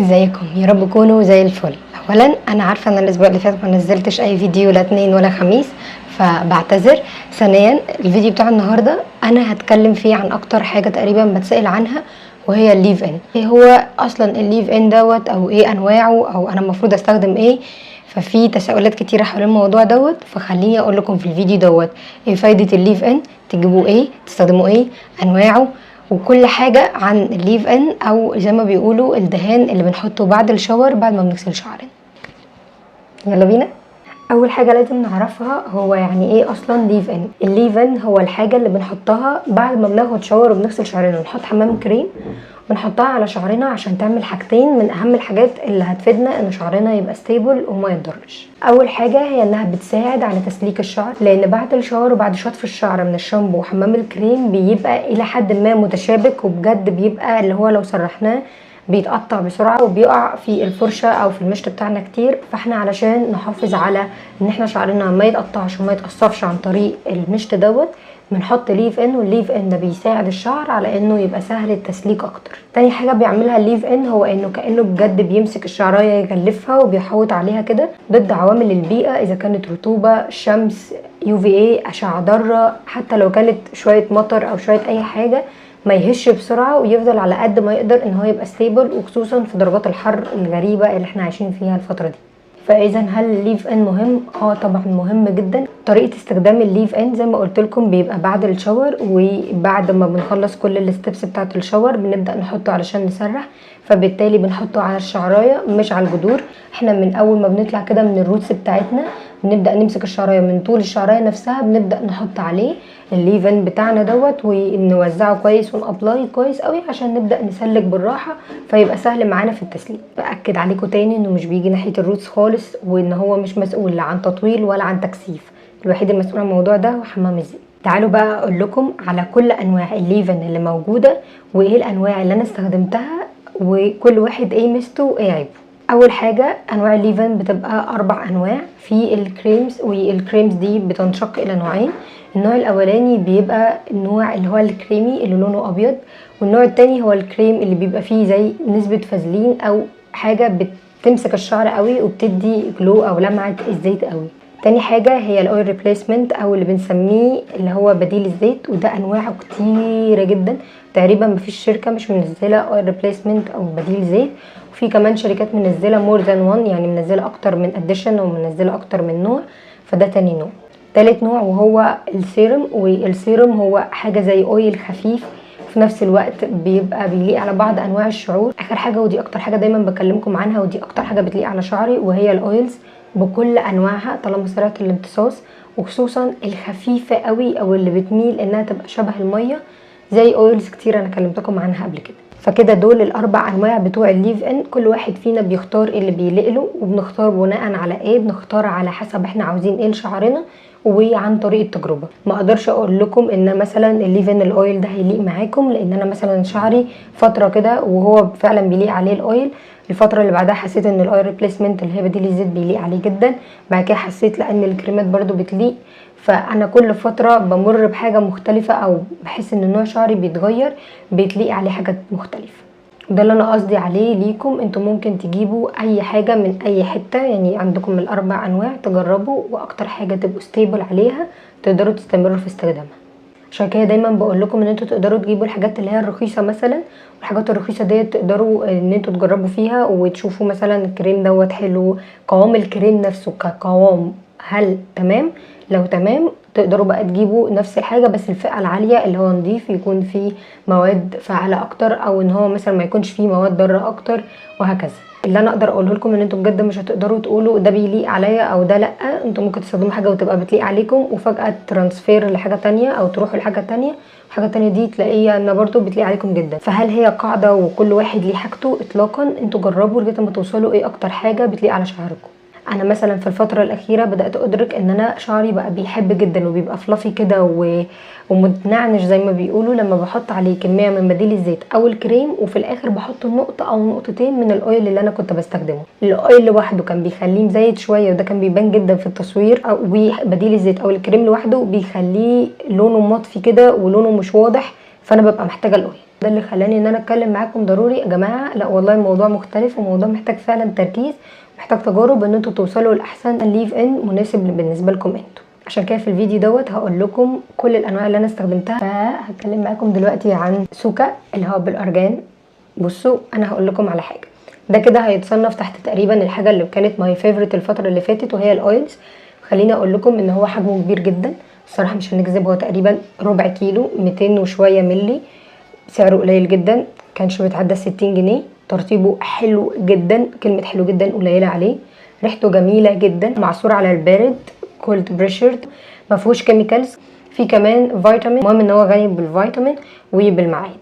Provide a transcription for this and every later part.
ازيكم؟ يا رب تكونوا زي الفل. اولا انا عارفه ان الاسبوع اللي فات ما نزلتش اي فيديو، لا اتنين ولا خميس، فبعتذر. ثانيا الفيديو بتاع النهارده انا هتكلم فيه عن اكتر حاجة تقريبا بتسال عنها، وهي ال leave in. ايه هو اصلا ال leave in دوت، او ايه انواعه، او انا المفروض استخدم ايه؟ ففي تساؤلات كتيرة حوالين الموضوع دوت، فخليني اقول لكم في الفيديو دوت ايه فايده ال leave in، تجيبوا ايه، تستخدموا ايه، انواعه، وكل حاجة عن ال leave in، او زي ما بيقولوا الدهان اللي بنحطه بعد ال shower بعد ما بنغسل شعرنا. يلا بينا. اول حاجة لازم نعرفها هو يعني ايه اصلا leave in. ال leave in هو الحاجة اللي بنحطها بعد ما بناخد shower وبنغسل شعرنا، ونحط حمام كريم ونحطها على شعرنا عشان تعمل حاجتين من اهم الحاجات اللي هتفيدنا ان شعرنا يبقى stable وما يتضرش. اول حاجة هي انها بتساعد على تسليك الشعر، لان بعد ال shower وبعد شطف الشعر من الشامبو وحمام الكريم بيبقى الى حد ما متشابك، وبجد بيبقى اللي هو لو سرحناه بيتقطع بسرعة وبيقع في الفرشة او في المشط بتاعنا كتير. فاحنا علشان نحافظ على ان احنا شعرنا ما يتقطعش وما يتقصفش عن طريق المشط دوت بنحط leave in، وال leave in ده بيساعد الشعر على انه يبقى سهل التسليك اكتر. تاني حاجة بيعملها ال leave in هو انه كانه بجد بيمسك الشعرايه يغلفها وبيحوط عليها كده ضد عوامل البيئة، اذا كانت رطوبة، شمس، UVA، اشعه ضارة، حتى لو كانت شوية مطر او شوية اي حاجة ما يهش بسرعة ويفضل على قد ما يقدر ان هو يبقى stable، وخصوصا في درجات الحر الغريبة اللي احنا عايشين فيها الفترة دي. فاذا هل ال leave in مهم؟ طبعا مهم جدا. طريقه استخدام ال leave in زي ما قلت لكم بيبقى بعد ال shower، وبعد ما بنخلص كل ال steps بتاعه ال shower بنبدا نحطه علشان نسرح، فبالتالي بنحطه على الشعرايه مش على الجذور. احنا من اول ما بنطلع كده من ال roots بتاعتنا بنبدا نمسك الشعرايه من طول الشعرايه نفسها، بنبدا نحط عليه ال leave in بتاعنا دوت ونوزعه كويس ون apply كويس قوي عشان نبدا نسلك بالراحة، فيبقى سهل معانا في التسليك. باكد عليكم تاني انه مش بيجي ناحية ال roots خالص، وان هو مش مسؤول لا عن تطويل ولا عن تكثيف. الوحيد المسؤول عن الموضوع ده هو حمام الزيت. تعالوا بقى اقول لكم على كل انواع ال leave in اللي موجودة وايه الانواع اللي انا استخدمتها وكل واحد ايه ميزته وايه عيبه. اول حاجة انواع ال leave in بتبقى 4 انواع. في ال creams، وال creams دي بتنشق الى نوعين. النوع الاولاني بيبقى النوع اللي هو الكريمي اللي لونه ابيض، والنوع التاني هو الكريم اللي بيبقى فيه زي نسبه فازلين او حاجة بتمسك الشعر قوي وبتدي glow او لمعة الزيت قوي. تاني حاجة هي ال oil replacement او اللي بنسميه اللي هو بديل الزيت، وده انواعه كتيرة جدا، تقريبا مفيش شركة مش منزله oil replacement او بديل زيت. وفي كمان شركات منزله more than one، يعني منزله اكتر من edition ومنزلة اكتر من نوع، فده تاني نوع. تالت نوع وهو ال serum، وال serum هو حاجة زي oil خفيف في نفس الوقت بيبقى بيليق على بعض انواع الشعور. اخر حاجة ودي اكتر حاجة دايما بكلمكم عنها ودي اكتر حاجة بتليق على شعري، وهي ال oils بكل انواعها طالما سريعة الامتصاص، وخصوصا الخفيفة قوي او اللي بتميل انها تبقى شبه المية زي oils كتير انا كلمتكم عنها قبل كده. فكده دول الاربع انواع بتوع ال leave in، كل واحد فينا بيختار اللي بيليق له، وبنختار بناء على ايه؟ بنختار على حسب احنا عاوزين ايه لشعرنا وعن طريق التجربة. ما اقدرش اقول لكم ان مثلا ال leave in ال oil ده هيليق معاكم، لان انا مثلا شعري فترة كده وهو فعلا بيليق عليه ال oil، الفترة اللي بعدها حسيت ان ال oil replacement اللي هي بديل الزيت بيليق عليه جدا، بعد كده حسيت لان الكريمات برضو بتليق. فانا كل فترة بمر بحاجة مختلفة او بحس ان نوع شعري بيتغير بتليق عليه حاجات مختلفة. ده اللي انا قصدي عليه ليكم، انتوا ممكن تجيبوا اي حاجة من اي حتة، يعني عندكم الاربع انواع تجربوا، واكتر حاجة تبقوا stable عليها تقدروا تستمروا في استخدامها. عشان كده دايما بقول لكم ان انتوا تقدروا تجيبوا الحاجات اللي هي الرخيصة مثلا، والحاجات الرخيصة ديت تقدروا ان انتوا تجربوا فيها وتشوفوا مثلا الكريم دوت حلو، قوام الكريم نفسه كقوام هل تمام؟ لو تمام تقدروا بقى تجيبوا نفس الحاجة بس الفئة العالية اللي هو نضيف، يكون فيه مواد فعاله اكتر، او ان هو مثلا ما يكونش فيه مواد ضارة اكتر، وهكذا. اللي انا اقدر اقوله لكم ان انتوا بجد مش هتقدروا تقولوا ده بيليق عليا او ده لا، انتوا ممكن تستخدموا حاجة وتبقى بتليق عليكم وفجاة transfer لحاجة تانية او تروحوا لحاجة تانية، حاجة تانية دي تلاقيها ان برضو بتليق عليكم جدا. فهل هي قاعدة وكل واحد ليه حاجته؟ اطلاقا، انتوا جربوا لغاية ما توصلوا ايه اكتر حاجة بتليق على شعركم. انا مثلا في الفترة الاخيرة بدات ادرك ان انا شعري بقى بيحب جدا وبيبقى fluffy كده ومتنعنش زي ما بيقولوا لما بحط عليه كمية من بديل الزيت او الكريم، وفي الاخر بحط نقطة او نقطتين من ال oil اللي انا كنت بستخدمه. ال oil لوحده كان بيخليه مزيت شوية وده كان بيبان جدا في التصوير، او بديل الزيت او الكريم لوحده بيخليه لونه مطفي كده ولونه مش واضح، فانا ببقى محتاجه ال oil. ده اللي خلاني ان انا اتكلم معاكم ضروري يا جماعة. لا والله الموضوع مختلف، وموضوع محتاج فعلا تركيز، محتاج تجارب ان انتوا توصلوا لاحسن leave in مناسب بالنسبة لكم انتوا. عشان كده في الفيديو دوت هقول لكم كل الانواع اللي انا استخدمتها. فهتكلم معاكم دلوقتي عن سوكا اللي هو بالارجان. بصوا انا هقول لكم على حاجة، ده كده هيتصنف تحت تقريبا الحاجة اللي كانت my favorite الفترة اللي فاتت، وهي ال oils. خليني اقول لكم ان هو حجمه كبير جدا الصراحة، مش هنكذب، هو تقريبا ربع كيلو، 200 وشوية ملي، سعره قليل جدا، كانش بيتعدى 60 جنيه. ترطيبه حلو جدا، كلمة حلو جدا قليله عليه، ريحته جميلة جدا، معصور على البارد، cold pressured، ما فيهوش chemicals، في كمان فيتامين. المهم ان هو غني بالفيتامين وبالمعادن.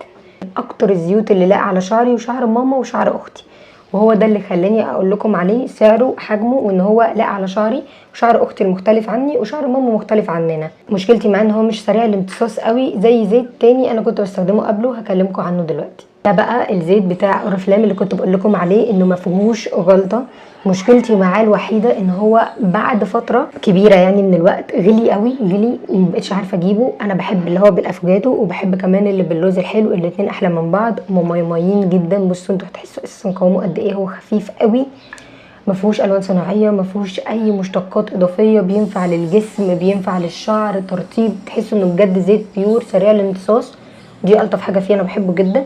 اكتر الزيوت اللي لاقى على شعري وشعر ماما وشعر اختي، وهو ده اللي خلاني اقول لكم عليه، سعره، حجمه، وان هو لاق على شعري وشعر اختي المختلف عني وشعر ماما مختلف عننا. مشكلتي معاه ان هو مش سريع الامتصاص قوي زي زيت تاني انا كنت بستخدمه قبله، هكلمكم عنه دلوقتي. ده بقى الزيت بتاع اوريفلام اللي كنت بقول لكم عليه انه ما فيهوش غلطه. مشكلتي معاه الوحيدة ان هو بعد فترة كبيرة يعني من الوقت غلي قوي، غلي ومبقتش عارفه اجيبه. انا بحب اللي هو بالافوكادو، وبحب كمان اللي باللوز الحلو، الاتنين احلى من بعض، مميمين جدا. بصوا انتوا هتحسوا اساسا قوامه قد ايه، هو خفيف قوي، ما فيهوش الوان صناعية، ما فيهوش اي مشتقات اضافية، بينفع للجسم، بينفع للشعر، ترطيب، تحسوا انه بجد زيت pure سريع الامتصاص. دي الطف حاجة فيه، انا بحبه جدا.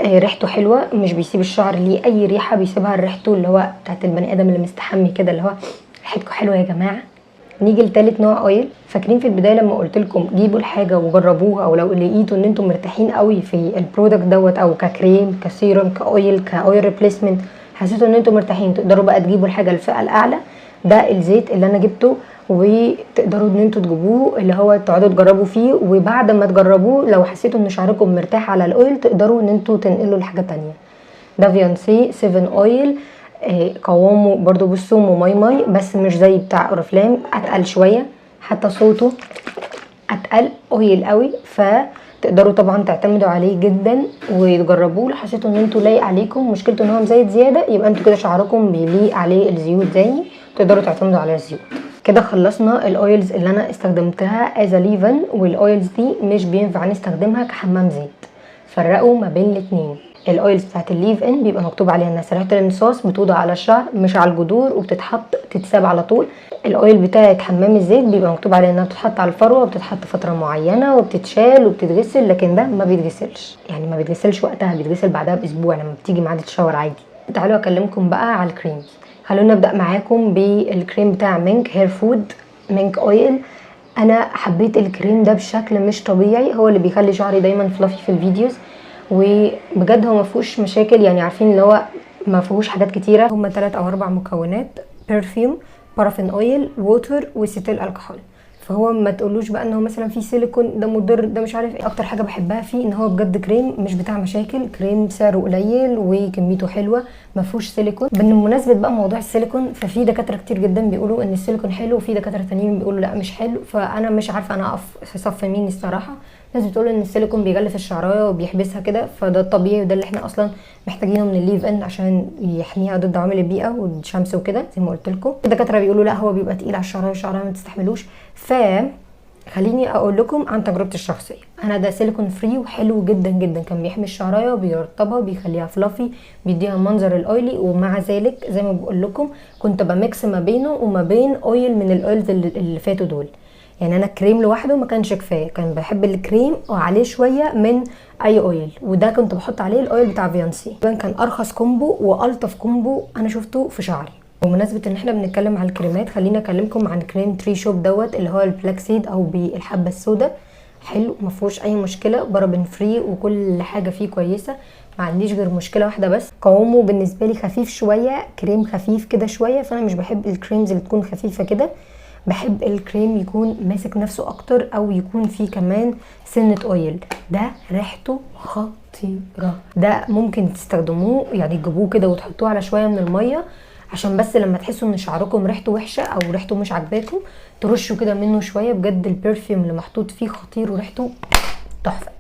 ريحته حلوة، مش بيسيب الشعر ليه اي ريحه، بيسيبها ريحته اللي هو بتاعت البني ادم اللي مستحمي كده، اللي هو ريحتكم حلوة يا جماعة. نيجي لتالت نوع oil. فاكرين في البداية لما قلت لكم جيبوا الحاجة وجربوها، او لو لقيتوا ان انتم مرتاحين قوي في ال product دوت، او ككريم، كسيروم، ك oil، ك oil replacement، حسيتوا ان انتم مرتاحين، تقدروا بقى تجيبوا الحاجة الفئة الاعلى. ده الزيت اللي انا جبته، وتقدروا ان انتوا تجيبوه، اللي هو تقعدوا تجربوا فيه، وبعد ما تجربوه لو حسيتوا ان شعركم مرتاح على ال oil تقدروا ان انتوا تنقلوا لحاجة تانية. ده فيانسي 7 oil، قوامه برضو بصوا ماي ماي، بس مش زي بتاع اوريفلام، اتقل شوية، حتى صوته اتقل، oil قوي، فتقدروا طبعا تعتمدوا عليه جدا وتجربوه. لو حسيتوا ان انتوا لايق عليكم، مشكلته ان هو مزيت زيادة، يبقى انتوا كده شعركم بيليق عليه الزيوت زيي، تقدروا تعتمدوا على الزيوت. كده خلصنا ال oils اللي انا استخدمتها as leave-in، وال oils دي مش بينفع نستخدمها كحمام زيت، فرقوا ما بين الاتنين. ال oils بتاعت ال leave-in بيبقى مكتوب عليها انها سريعة الامتصاص، بتوضع على الشعر مش على الجذور، وبتتحط تتساب على طول. ال oil بتاعت حمام الزيت بيبقى مكتوب عليها انها بتتحط على الفروه، وبتتحط فترة معينة، وبتتشال وبتتغسل، لكن ده ما بيتغسلش، يعني ما بيتغسلش وقتها، بيتغسل بعدها باسبوع لما بتيجي ميعاد ال shower عادي. تعالوا اكلمكم بقى على ال creams. خلونا نبدا معاكم بالكريم بتاع مينك hair food mink oil. انا حبيت الكريم ده بشكل مش طبيعي، هو اللي بيخلي شعري دايما fluffy في ال videos، وبجد هو ما فيهوش مشاكل، يعني عارفين اللي هو ما فيهوش حاجات كتيرة، هما 3 او 4 مكونات: perfume، paraffin oil، water، و cetyl alcohol. فهو ما تقولوش بقى ان هو مثلا فيه سيليكون ده مضر ده مش عارف ايه. اكتر حاجة بحبها فيه ان هو بجد كريم مش بتاع مشاكل، كريم سعره قليل وكميته حلوة، ما فيهوش سيليكون. بالمناسبة بقى موضوع السيليكون، ففي دكاترة كتير جدا بيقولوا ان السيليكون حلو، وفي دكاترة تانيين بيقولوا لا مش حلو، فانا مش عارفه انا اقف في صف مين الصراحة. ناس بتقول ان السيليكون بيغلف الشعرايه وبيحبسها كده، فده الطبيعي وده اللي احنا اصلا محتاجينه من ال leave-in عشان يحميها ضد عوامل البيئة والشمس وكده زي ما قلت لكم. الدكاترة بيقولوا لا هو بيبقى تقيل على الشعرايه، الشعرايه ما تستحملوش. ف خليني اقول لكم عن تجربتي الشخصية، انا ده silicone free وحلو جدا جدا، كان بيحمي الشعرايه وبيرطبها وبيخليها fluffy، بيديها منظر ال oily، ومع ذلك زي ما بقول لكم كنت ب mix ما بينه وما بين oil من ال oils اللي فاتوا دول. يعني انا الكريم لوحده ما كانش كفاية، كان بحب الكريم وعليه شوية من اي oil، وده كنت بحط عليه ال oil بتاع فيانسي. كان ارخص combo والطف combo انا شفته في شعري. بمناسبة ان احنا بنتكلم على الكريمات، خلينا اكلمكم عن كريم تري شوب دوت اللي هو ال black seed او بالحبه السوداء. حلو، ما فيهوش اي مشكلة، paraben free وكل حاجة فيه كويسة، ما عنديش غير مشكلة واحدة بس، قوامه بالنسبة لي خفيف شوية، كريم خفيف كده شوية، فانا مش بحب ال creams اللي تكون خفيفة كده، بحب الكريم يكون ماسك نفسه اكتر او يكون فيه كمان سنة oil. ده ريحته خطيرة، ده ممكن تستخدموه يعني تجيبوه كده وتحطوه على شوية من المية، عشان بس لما تحسوا ان شعركم ريحته وحشة او ريحته مش عاجباكم ترشوا كده منه شوية. بجد ال perfume اللي محطوط فيه خطير وريحته تحفة،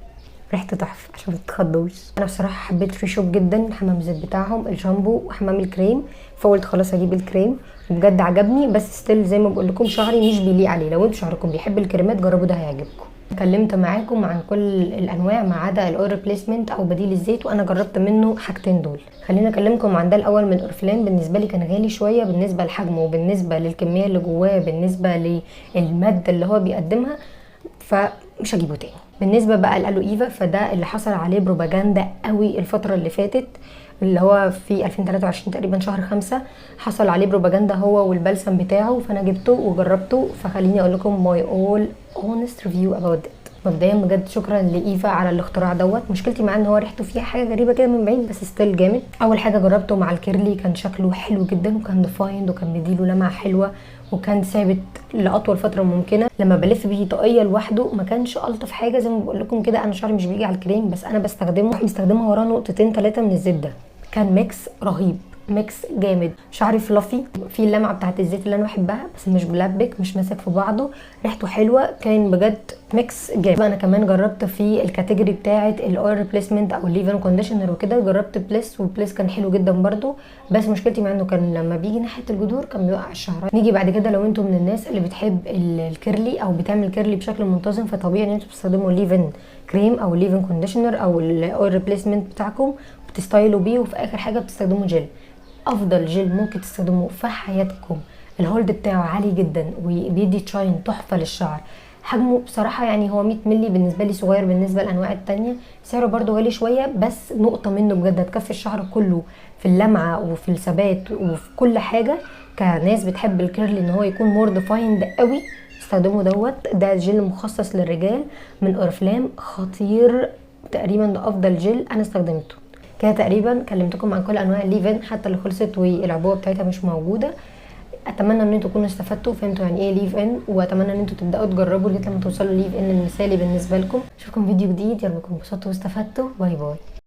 ريحته تحفة عشان ما تتخضوش. انا بصراحة حبيت تري شوب جدا، حمام الزيت بتاعهم، الشامبو وحمام الكريم، فقلت خلاص اجيب الكريم وبجد عجبني. بس still زي ما بقول لكم شعري مش بيليق عليه، لو انتوا شعركم بيحب الكريمات جربوا ده هيعجبكم. اتكلمت معاكم عن كل الانواع ما عدا ال oil replacement او بديل الزيت، وانا جربت منه حاجتين دول. خلينا اكلمكم عن ده الاول من اوريفلام. بالنسبة لي كان غالي شوية بالنسبة لحجمه وبالنسبة للكميه اللي جواه، بالنسبة للمادة اللي هو بيقدمها، فمش هجيبه تاني. بالنسبة بقى لالو ايفا، فده اللي حصل عليه بروباجندا قوي الفترة اللي فاتت، اللي هو في 2023 تقريبا شهر 5 حصل عليه بروباجندا هو والبلسم بتاعه، فانا جبته وجربته. فخليني اقول لكم my all honest review about it. مبدئيا بجد شكرا لايفا على الاختراع دوت. مشكلتي معاه ان هو ريحته فيها حاجة غريبة كده من بعيد، بس still جامد. اول حاجة جربته مع ال curly كان شكله حلو جدا، وكان defined وكان مديله لمعة حلوة، وكان ثابت لاطول فترة ممكنة. لما بلف بيه طاقية لوحده ما كانش الطف حاجة، زي ما بقول لكم كده انا شعري مش بيجي على الكريم، بس انا بستخدمه مستخدمة وراه نقطتين 3 من الزيت ده. كان mix رهيب، mix جامد. شعري fluffy، فيه اللمعة بتاعت الزيت اللي انا بحبها، بس مش ملبك، مش ماسك في بعضه، ريحته حلوة، كان بجد mix جامد. انا كمان جربت في ال category بتاعه ال oil replacement او ال leave-in conditioner وكده، جربت بليس، وبليس كان حلو جدا برده، بس مشكلتي مع انه كان لما بيجي ناحية الجذور كان بيوقع الشعر. نيجي بعد كده، لو انتم من الناس اللي بتحب ال curly او بتعمل curly بشكل منتظم، فطبيعي ان انتوا بتستخدموا leave-in cream او leave-in conditioner او ال oil replacement بتاعكم، بتستايلوا بيه، وفي اخر حاجة بتستخدموا جل. افضل جل ممكن تستخدموه في حياتكم، ال hold بتاعه عالي جدا وبيدي shine تحفة للشعر. حجمه بصراحة يعني هو 100 مللي، بالنسبة لي صغير بالنسبة للانواع التانية. سعره برده غالي شوية، بس نقطة منه بجد هتكفي الشعر كله في اللمعة وفي الثبات وفي كل حاجة. كناس بتحب ال curly ان هو يكون more defined قوي، استخدموا دوت. ده جل مخصص للرجال من اوريفلام، خطير، تقريبا ده افضل جل انا استخدمته. كده تقريبا كلمتكم عن كل انواع ال leave-in حتى اللي خلصت والعبوه بتاعتها مش موجودة. اتمنى ان انتوا تكونوا استفدتوا وفهمتوا يعني ايه leave-in، واتمنى ان انتوا تبداوا تجربوا لغاية لما توصلوا leave-in المثالي بالنسبة لكم. اشوفكم فيديو جديد، يا رب تكونوا انبسطتوا واستفدتوا. bye bye.